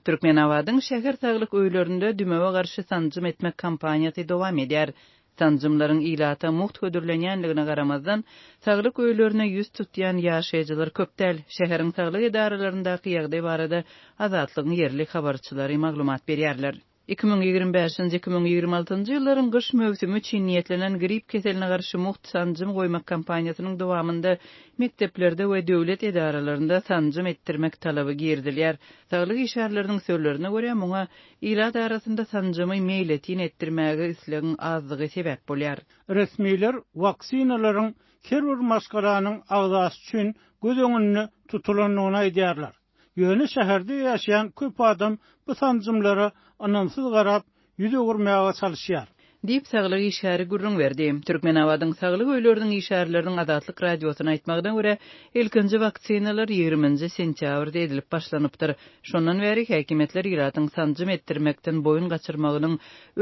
Türkmenabadyň şäher saglyk öýlerinde dümewe garşy sanjym etmek kampaniýasy dowam edýär. Sanjymlaryň ilata mugt hödürlenýändigine garamazdan, saglyk öýlerine ýüz tutýan ýaşaýjylar köp däl. Şäheriň saglyk edaralaryndaky ýagdaý barada Azatlygyň ýerli habarçylary maglumat berýärler. 2025-nji, 2026-njy ýyllaryň gyş möwsümi üçin niýetlenen grip keseline garşy mugt sanjym goýmak kampaniýasynyň dowamynda mekdeplerde we döwlet edaralarynda sanjym etdirmek talaby girizilýär. Saglyk işgärleriniň sözlerine görä, muňa ilat arasynda sanjymy meýletin etdirmäge islegiň azdygy sebäp bolýar. Resmiler waksinalaryň her bir maşgalanyň agzasy üçin göz öňünde tutulandygyny aýdýarlar. Ýöne şäherde ýaşaýan köp adam bu sanjymlara ynamsyz garap, ýüz öwürmäge çalyşýar. Diýip, saglyk işgäri gürrüň berdi. Türkmenabadyň saglyk öýleriniň işgärleriniň Azatlyk Radiosyna aýtmagyna görä, ilkinji waksinalar ýigriminji sentýabrda edilip başlanypdyr. Şondan bäri häkimiýetler ilatyň sanjym etdirmekden boýun gaçyrmagynyň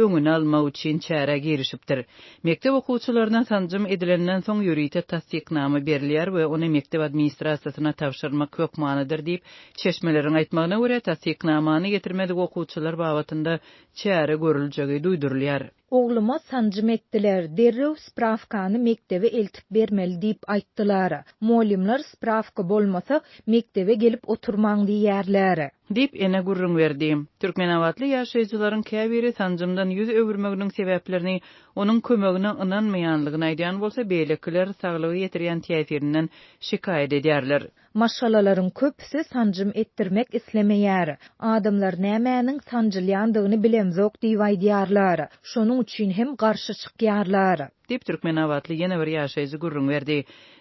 öňüni almak üçin çärä girişipdir. Mekdep okuwçylaryna sanjym edilenden soň ýörite tassyknama berilýär we ony mekdep administrasiýasyna tabşyrmak hökmanydyr diýip, çeşmeleriň aýtmagyna görä, tassyknamany getirmedik okuwçylar babatynda çäre görüljegi duýdurylýar. Ogluma sanjym etdiler, derrew sprawkany mekdebe eltip bermeli diýip aýtdylar. Mugallymlar sprawka bolmasa, mekdebe gelip oturmaň diýýärler. Diýip, ene gürrüň berdi. Türkmenabatly ýaşaýjylaryň käbiri sanjymdan ýüz öwürmeginiň sebäplerini onuň kömegine ynanmaýanlygyny aýdýan bolsa, beýlekiler saglyga ýetirýän täsirinden şikaýat edýärler. Maşgalalaryň köpüsi sanjym etdirmek islemeýär. Adamlar nämäniň sanjylýandygyny bilemzok diýip aýdýarlar. Şonuň üçin hem garşy çykýarlar. Diýip, türkmenabatly ýene bir ýaşaýjy gürrüň berdi.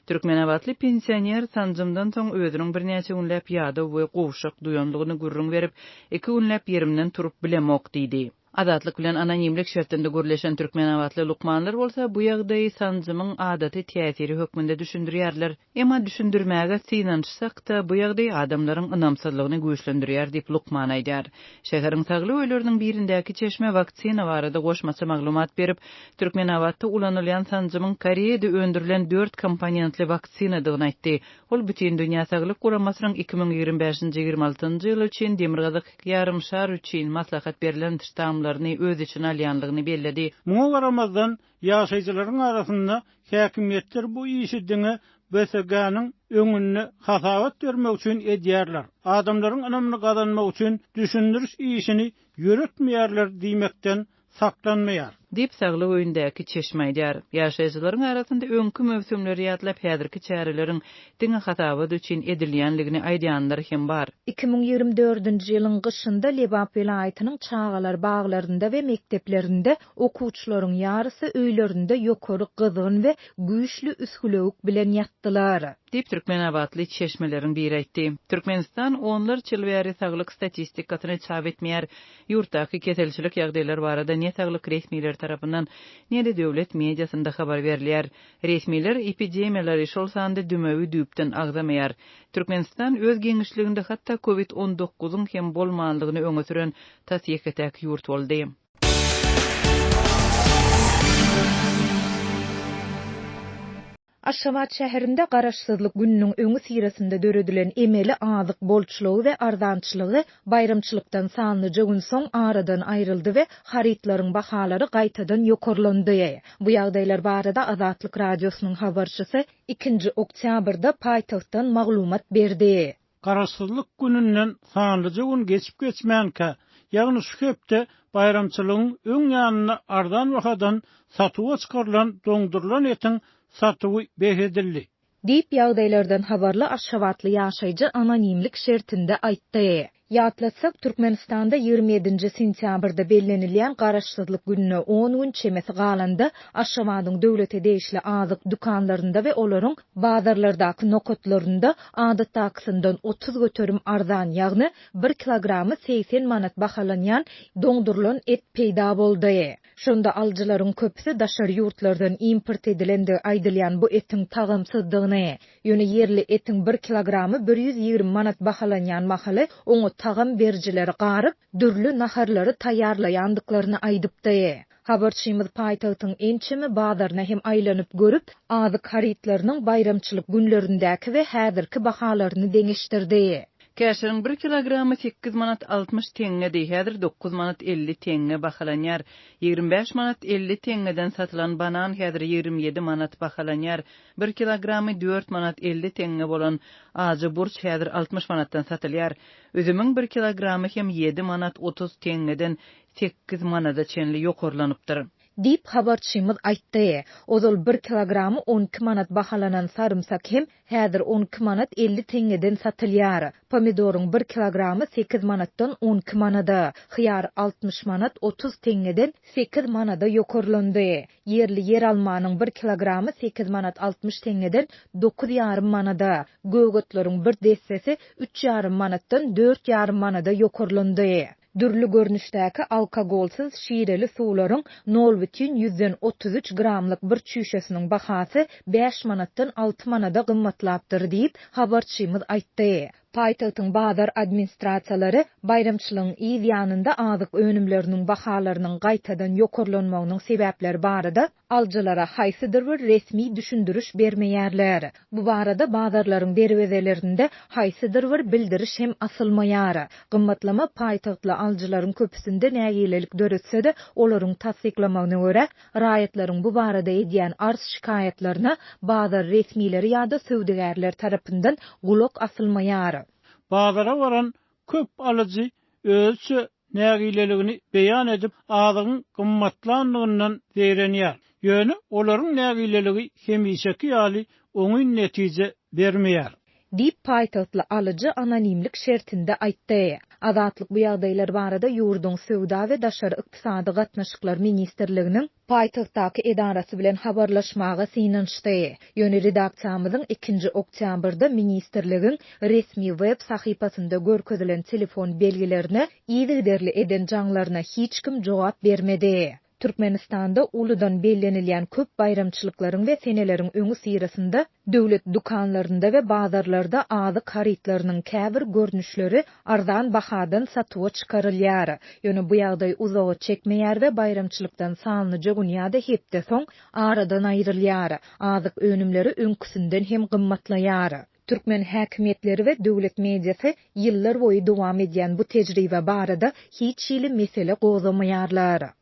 Türkmenabatly pensioner sanjymdan soň özüniň birnäçe günläp ýadaw we gowşak duýandygyny gürrüň berip, Iki günläp ýerimden turup bilemok diýdi. Azatlyk bilen anonimlik şertinde gürleşen türkmenabatly lukmanlar bolsa bu ýagdaýy sanjymyň adaty täsiri hökmünde düşündirýärler. Emma düşündirmäge synanyşsak-da, bu ýagdaý adamlaryň ynamsyzlygyny güýçlendirýär diýip, lukman aýdýar. Şäheriň saglyk öýleriniň birindäki çeşme waksina barada goşmaça maglumat berip, Türkmenabatda ulanylýan sanjymyň Koreýada öndürilen dört komponentli waksinadygyny aýtdy. Ol Bütindünýä Saglyk Guramasynyň 2025-nji, 26-njy ýyl üçin Demirgazyk ýarymşar üçin maslahat berlen ştamlaryny öz içine alýandygyny belledi. Muňa garamazdan, ýaşaýjylaryň arasynda häkimiýetler bu işi diňe BSG-niň öňünde hasabat bermek üçin edýärler, adamlaryň ynamyny gazanmak üçin düşündiriş işini ýöretmeýärler diýmekden saklanmaýar. Diýip, saglyk öýündäki çeşme aýdýar. Ýaşaýjylaryň arasynda öňki möwsümleri ýatlap, häzirki çäreleriň diňe hasabat üçin edilýänligini aýdýanlar hem bar. 2024-nji ýylyň gyşynda Lebap welaýatynyň çagalar baglarynda we mekdeplerinde okuwçylaryň ýarysy öýlerinde ýokary gyzgyn we güýçli üsgülewük bilen ýatdylar. Diýip, türkmenabatly çeşmeleriň biri aýtdy. Türkmenistan onlarça ýyl bäri saglyk statistikasyny çap etmeýär. Ýurtdaky keselçilik ýagdaýlary barada ne saglyk resmileri tarapyndan, ne-de döwlet mediasynda habar berilýär. Resmiler epidemiýalary, şol sanda dümewi düýpden agzamaýar. Türkmenistan öz giňişliginde hatda covid on dokuzyň hem bolmanlygyny öňe süren tas ýeke-täk ýurt boldy. Aşgabat şäherinde Garaşsyzlyk gününiň öňüsyrasynda döredilen emeli azyk bolçulygy we arzançylygy baýramçylykdan sanlyja gün soň aradan aýryldy we harytlaryň bahalary gaýtadan ýokarlandy. Bu ýagdaýlar barada Azatlyk Radiosynyň habarçysy ikinji oktýabrda paýtagtdan maglumat berdi. Garaşsyzlyk gününden sanlyja gün geçip-geçmänkä, ýagny şu hepde baýramçylygyň öň ýanynda arzan bahadan satuwa çykarylan doňdurylan etiň satuwy bes edildi. Diýip, ýagdaýlardan habarly aşgabatly ýaşaýjy anonimlik şertinde aýtdy. Ýatlatsak, Türkmenistanda 27-nji sentýabrda bellenilýän Garaşsyzlyk gününe on gün çemesi galanda, Aşgabadyň döwlete degişli azyk dükanlarynda we olaryň bazarlardaky nokatlarynda adatdakysyndan 30% arzan, ýagny bir kilogramy 80 manat bahalanýan doňdurylan et peýda boldy. Şonda alyjylaryň köpüsi daşary ýurtlardan import edilendigi aýdylýan bu etiň tagamsyzdygyny, ýöne ýerli etiň bir kilogramy 120 manat bahalanýan mahaly oňa tagam berijileri garyp, dürli naharlary taýýarlaýandyklaryny aýdypdy. Habarçymyz paýtagtyň ençeme bazaryna hem aýlanyp görüp, azyk harytlarynyň baýramçylyk günlerindäki we häzirki bahalaryny deňeşdirdi. Käşiriň bir kilogramy sekiz manat 60 teňňedi, häzir dokuz manat 50 teňňe bahalanýar. 25 manat 50 teňňeden satylan banan häzir 27 manat bahalanýar. Bir kilogramy dört manat 50 teňňe bolan ajy burç häzir 60 manatdan satylýar. Üzümiň bir kilogramy hem ýedi manat 30 teňňeden sekiz manada çenli ýokarlanypdyr. Diýip, habarçymyz aýtdy. Ozal bir kilogramy 12 manat bahalanan sarymsak hem häzir 12 manat 50 teňňeden satylýar. Pomidoryň bir kilogramy sekiz manatdan 12 manada, hyýar 60 manat 30 teňňeden sekiz manada ýokarlandy. Ýerli ýeralmanyň bir kilogramy sekiz manat 60 teňňeden dokuz ýarym manada, gök otlaryň bir dessesi üç ýarym manatdan dört ýarym manada ýokarlandy. Dürli görnüşdäki alkogolsyz şireli suwlaryň nol bütin 133 gramlyk bir çüýşesiniň bahasy bäş manatdan alty manada gymmatlapdyr diýip, habarçymyz aýtdy. Paýtagtyň bazar administrasiýalary baýramçylygyň yz ýanynda azyk önümleriniň bahalarynyň gaýtadan ýokarlanmagynyň sebäpleri barada alyjylara haýsydyr bir resmi düşündiriş bermeýärler. Bu barada bazarlaryň derwezelerinde haýsydyr bir bildiriş hem asylmaýar. Gymmatlama paýtagtly alyjylaryň köpüsinde nägilelik döretse-de, olaryň tassyklamagyna görä, raýatlaryň bu barada edýän arz-şikaýatlaryna bazar resmileri ýa-da söwdagärler tarapyndan gulak asylmaýar. Bazara baran köp alyjy özüçe nägileligini beýan edip, azygyň gymmatlandygyndan zeýrenýär. Ýöne olaryň nägileligi hemişeki ýaly oňyn netije bermeýär. Diýip, paýtagtly alyjy anonimlik şertinde aýtdy. Azatlyk bu ýagdaýlar barada ýurduň Söwda we daşary ykdysady gatnaşyklar ministrliginiň paýtagtdaky edarasy bilen habarlaşmaga synanyşdy. Ýöne redaksiýamyzyň ikinji oktýabrda ministrligiň resmi web sahypasynda görkezilen telefon belgilerine yzygiderli eden jaňlaryna hiç kim jogap bermedi. Türkmenistanda uludan bellenilýän köp baýramçylyklaryň we seneleriň öňüsyrasynda Döwlet dükanlarynda we bazarlarda azyk harytlarynyň käbir görnüşleri arzan bahadan satuwa çykarylýar. Ýöne bu ýagdaý uzaga çekmeýär we baýramçylykdan sanlyja gün ýa-da hepde soň aradan aýrylýar. Azyk önümleri öňküsinden hem gymmatlaýar. Türkmen häkimiýetleri we döwlet mediasy ýyllar boýy dowam edýän bu tejribe barada hiç hili mesele gozgamaýarlar.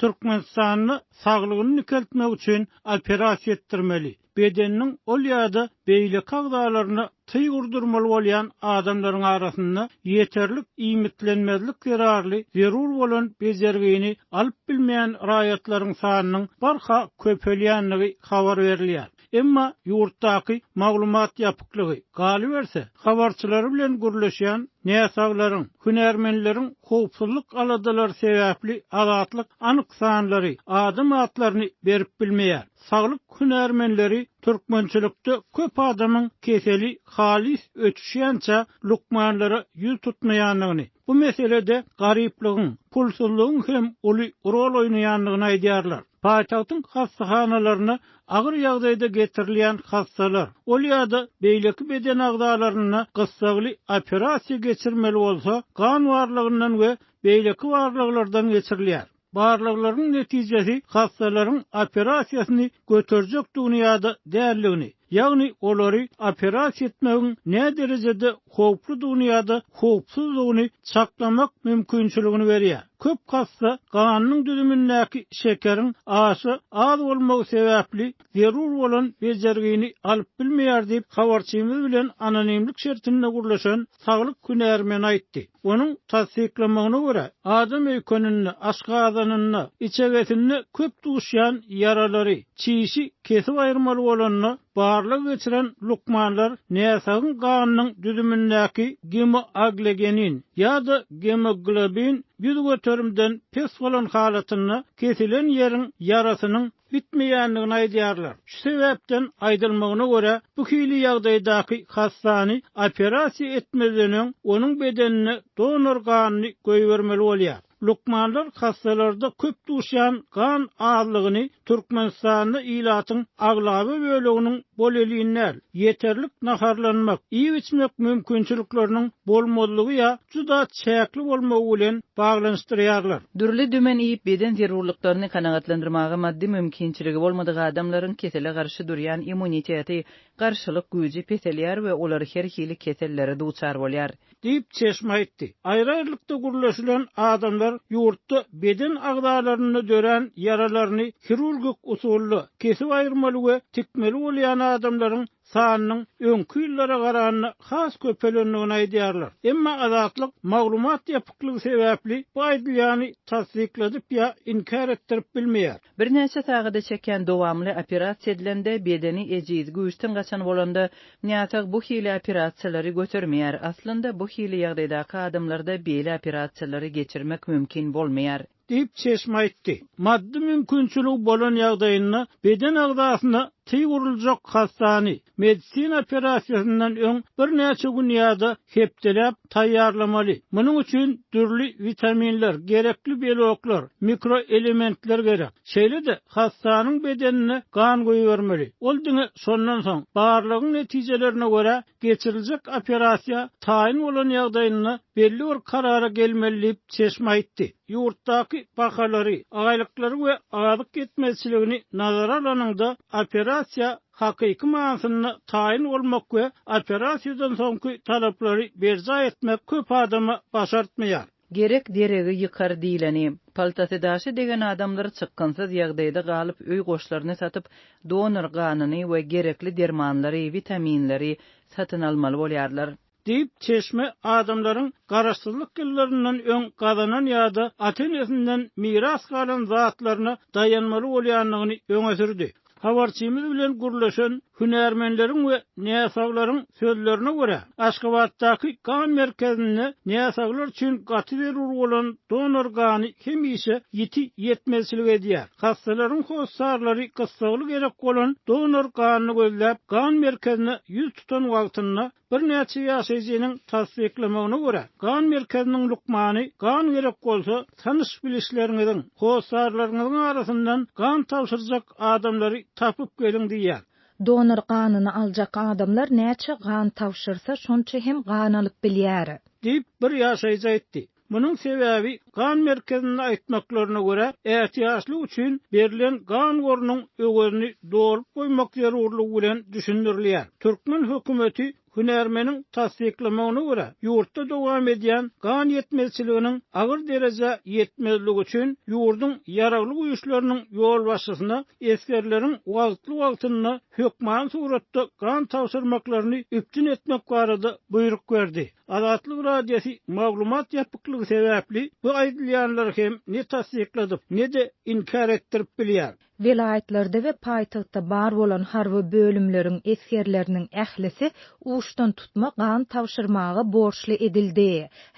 Türkmenistanda saglygyny dikeltmek üçin operasiýa etdirmeli, bedeniniň ol ýa-da beýleki agzalaryna tyg urdurmaly bolýan adamlaryň arasynda ýeterlik iýmitlenmezlik zerarly zerur bolan bejergini alyp bilmeýän raýatlaryň sanynyň barha köpelýändigi habar berilýär. Emma ýurtdaky maglumat ýapyklygy, galyberse, habarçylary bilen gürleşýän näsaglaryň, hünärmenleriň howpsuzlyk aladalary sebäpli Azatlyk anyk sanlary, adam atlaryny berip bilmeýär. Saglyk hünärmenleri türkmençilikde köp adamyň keseli halys ötüşýänçä lukmanlara ýüz tutmaýandygyny, bu meselede garyplygyň, pulsuzlygyň hem uly rol oýnaýandygyny aýdýarlar. Paýtagtyň hassahanalaryna agyr ýagdaýda getirilýän hassalar, ol ýa-da beýleki beden agzalarynda gyssagly operasiýa geçirmeli bolsa, gan barlagyndan we beýleki barlaglardan geçirilýär. Barlaglaryň netijesi hassalaryň operasiýasyny göterjekdigini ýa-da däldigini, ýagny olary operasiýa etmegiň näderejede howpludygyny ýa-da howpsuzdygyny çaklamak mümkinçiligini berýär. Köp hassa ganynyň düzümindäki şekeriň aşa az bolmagy sebäpli zerur bolan bejergini alyp bilmeýär diýip, habarçymyz bilen anonimlik şertinde gürleşen saglyk hünärmeni aýtdy. Onuň tassyklamagyna görä, adam öýkeninde, aşgazanynda, içegesinde köp duşýan ýaralary, çişi kesip aýyrmaly bolanda, barlag geçiren lukmanlar näsagyň ganynyň düzümindäki gemoaglegenin ýa-da gemoglobin ýüz göterimden pes bolan halatynda kesilen ýeriň ýarasynyň bitmeýändigini aýdýarlar. Şu sebäpden, aýdylmagyna görä, bu hili ýagdaýdaky hassany operasiýa etmezden öň onuň bedenine donor ganyny goýbermeli bolýar. Lukmanlar hassalarda köp duşýan gan azlygyny Türkmenistanda ilatyň aglaba böleginiň bolelin däl, ýeterlik naharlanmak, iýip-içmek mümkinçilikleriniň bolmazlygy ýa juda çäkli bolmagy bilen baglanyşdyrýarlar. Dürli-dümen iýip, beden zerurlyklaryny kanagatlandyrmaga maddy mümkinçiligi bolmadyk adamlaryň kesele garşy durýan immuniteti, garşylyk güýji peselýär we olar her hili kesellere duçar bolýar. Diýip, çeşme aýtdy. Aýry-aýrylykda gürleşilen adamlar ýurtda beden agzalarynda dörän ýaralaryny hirurgik usulda kesip aýyrmaly we tikmeli bolýan adamlaryň sanynyň öňki ýyllara garanda has köpelendigini aýdýarlar. Emma Azatlyk maglumat ýapyklygy sebäpli bu aýdylýany tassykladyp ýa inkär etdirip bilmeýär. Birnäçe sagada çekýän dowamly operasiýa edilende, bedeni ejiz, güýçden gaçan bolanda, näsag bu hili operasiýalary götermeýär. Aslynda, bu hili ýagdaýdaky adamlarda beýle operasiýalary geçirmek mümkin bolmaýar. Diýip, çeşme aýtdy. Maddy mümkinçiligi bolan ýagdaýynda beden agzasyna tyg uruljak hassany medisina operasiýasyndan öň birnäçe gün ýa-da hepdeläp taýýarlamaly. Munuň üçin dürli witaminler, gerekli beloklar, mikroelementler gerek. Şeýle-de hassanyň bedenine gan goýbermeli. Ol diňe şondan soň, barlagyň netijelerine görä, geçiriljek operasiýa taýyn bolan ýagdaýynda belli bir karara gelmeli diýip, çeşme aýtdy. Ýurtdaky bahalary, aýlyklary we azyk ýetmezçiligini nazara alanyňda, operasiýa hakyky manysynda taýyn bolmak we operasiýadan soňky talaplary berjaý etmek köp adama başartmaýar. Gerek deregi ýykar diýleni. Paltasy daşa degen adamlar çykgynsyz ýagdaýda galyp öý goşlaryny satyp, donor ganyny we gerekli dermanlary, witaminleri satyn almaly bolýarlar. Diýip, çeşme adamlaryň garaşsyzlyk ýyllaryndan öň gazanan ýa-da ata-enesinden miras galan zatlaryna daýanmaly bolýandygyny öňe sürdi. Habarçymyz bilen gürleşen hünärmenleriň we näsaglaryň sözlerine görä, Aşgabatdaky gan merkezinde näsaglar üçin gaty zerur bolan donor gany hemişe ýiti ýetmezçilik edýär. Hassalaryň hossarlary gyssagly gerek bolan donor ganyny gözläp, gan merkezine ýüz tutan wagtynda, Birnäçe ýaşaýjynyň tassyklamagyna görä, gan merkeziniň lukmany gan gerek bolsa, tanyş-bilişleriňiziň, hossarlaryňyzyň arasyndan gan tabşyrjak adamlary tapyp geliň diýýär. Donor ganyny aljak adamlar näçe gan tabşyrsa, şonça hem gan alyp bilýär. Diýip, bir ýaşaýjy aýtdy. Munuň sebäbi, gan merkezinde aýtmaklaryna görä, ätiýaçlyk üçin berlen gan gorunyň öwezini dolup goýmak zerurlygy bilen düşündirilýär. Türkmen hökümeti hünärmeniň tassyklamagyna görä, ýurtda dowam edýän gan ýetmezçiliginiň agyr derejä ýetmezligi üçin ýurduň Ýaragly Güýçleriniň ýolbaşçysyna esgerleriň wagtly-wagtynda hökmany suratda gan tabşyrmaklaryny üpjün etmek barada buýruk berdi. Azatlyk Radiosy maglumat ýapyklygy sebäpli bu aýdylýanlary hem ne tassykladyp, ne-de inkär etdirip bilýär. Welaýatlarda we paýtagtda bar bolan harby bölümleriň esgerleriniň ählisi uçdantutma gan tabşyrmaga borçly edildi.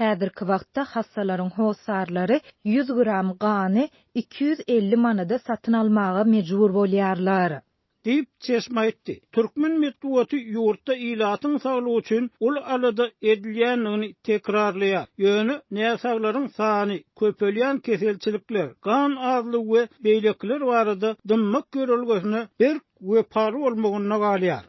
Häzirki wagtda hassalaryň hossarlary 100 gram gany 250 manada satyn almaga mejbur bolýarlar. Diýip, çeşme aýtdy. Türkmen metbugaty ýurtda ilatyň saglygy üçin uly alada edilýändigini tekrarlaýar. Ýöne näsaglaryň sany, köpelýän keselçilikler, gan azlygy we beýlekiler barada dymmak ýörelgesine berk wepaly bolmagynda galýar.